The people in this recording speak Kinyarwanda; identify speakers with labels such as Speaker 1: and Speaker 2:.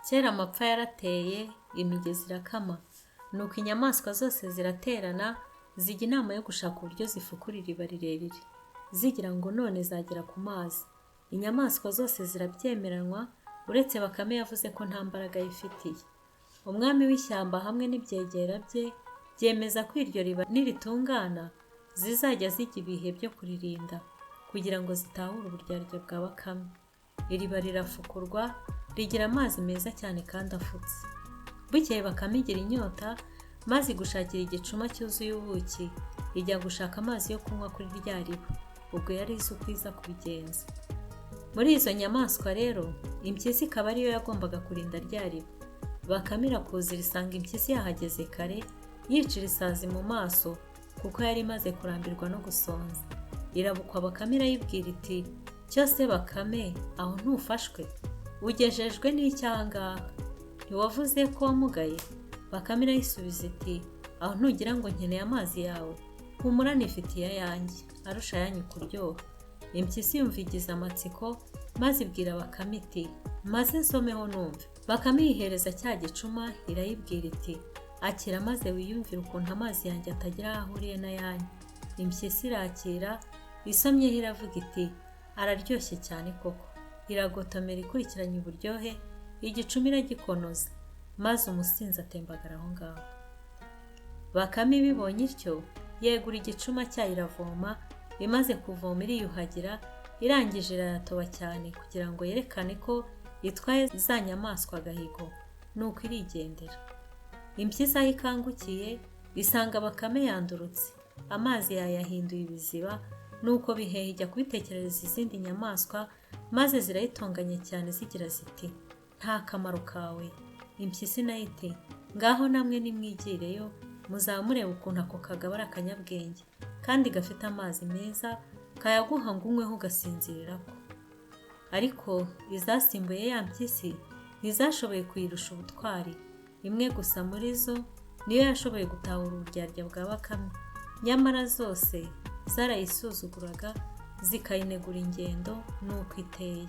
Speaker 1: Kera amapfa yarateye, imigezi irakama. Nuko inyamaswa zose ziraterana, zijya inama yo gushaka uburyo zifukura iriba rirerire, zigira ngo none zagera ku mazi. Inyamaswa zose zirabyemeranywa, uretse Bakame yavuze ko nta mbaraga yifitiye. Umwami w'ishyamba hamwe n'ibyegera bye byemeza ko iryo riba niritungana zizajya zijya ibihe byo kuririnda, kugira ngo zitahure uburyarya bwa Bakame. Iriba rirafukurwa, rigira amazi meza cyane kandi afutse. Bukeye Bakame igira inyota, maze igushakira igicuma cyuzuye ubuki, ijya gushaka amazi yo kunywa kuri rya riba. Ubwo yari izi uko iza kubigenza. Muri izo nyamaswa rero, impyisi ikaba ariyo yagombaga kurinda rya riba. Bakame irakuzira isanga impyisi yahageze kare, yicira isazi mu maso kuko yari imaze kurambirwa no gusonza. Irabukwa Bakame irayibwira iti: "Cyose Bakame, aho ntufashwe? Ugejejwe n'iki aha ngaha? Ntiwavuze ko wamugaye?" Bakame irayisubiza iti: "Aho ntugira ngo nkeneye amazi yawe? Humura nifitiye ayanjye, arusha ayanyu kuryoha." Impyisi yumva igize amatsiko, maze ibwira Bakame iti: "Maze nsomeho numve." Bakame yihereza cya gicuma, irayibwira iti: "Akira maze wiyumvire ukuntu amazi yanjye atagira aho ahuriye n'ayanyu." Impyisi irakira, isomyeho iravuga iti: "Araryoshye cyane koko." Iragotomera ikurikiranye uburyohe, igicuma iragikonoza, maze umusinzi atembagara aho ngaho. Bakame ibibonye ityo, yegura igicuma cyayo iravoma, imaze kuvoma iriyuhagira, irangije irayatoba cyane kugira ngo yerekane ko itwaye za nyamaswa agahigo, nuko irigendera. Impyisi aho ikangukiye, isanga Bakame yandurutse, amazi yayahinduye ibiziba, nuko biheha ijya kubitekerereza izindi nyamaswa, maze zirayitonganya cyane zigira ziti: "Nta kamaro kawe." Impyisi nayo iti: "Ngaho namwe nimwigireyo, muzaba mureba ukuntu ako kagabo ari akanyabwenge, kandi gafite amazi meza, kayaguha ngo unyweho ugasinzirirako." Ariko izasimbuye ya mpyisi ntizashoboye kuyirusha ubutwari. Imwe gusa muri zo niyo yashoboye gutahura uburyarya bwa Bakame, nyamara zose zarayisuzuguraga zikayinegura ingendo n'uko iteye.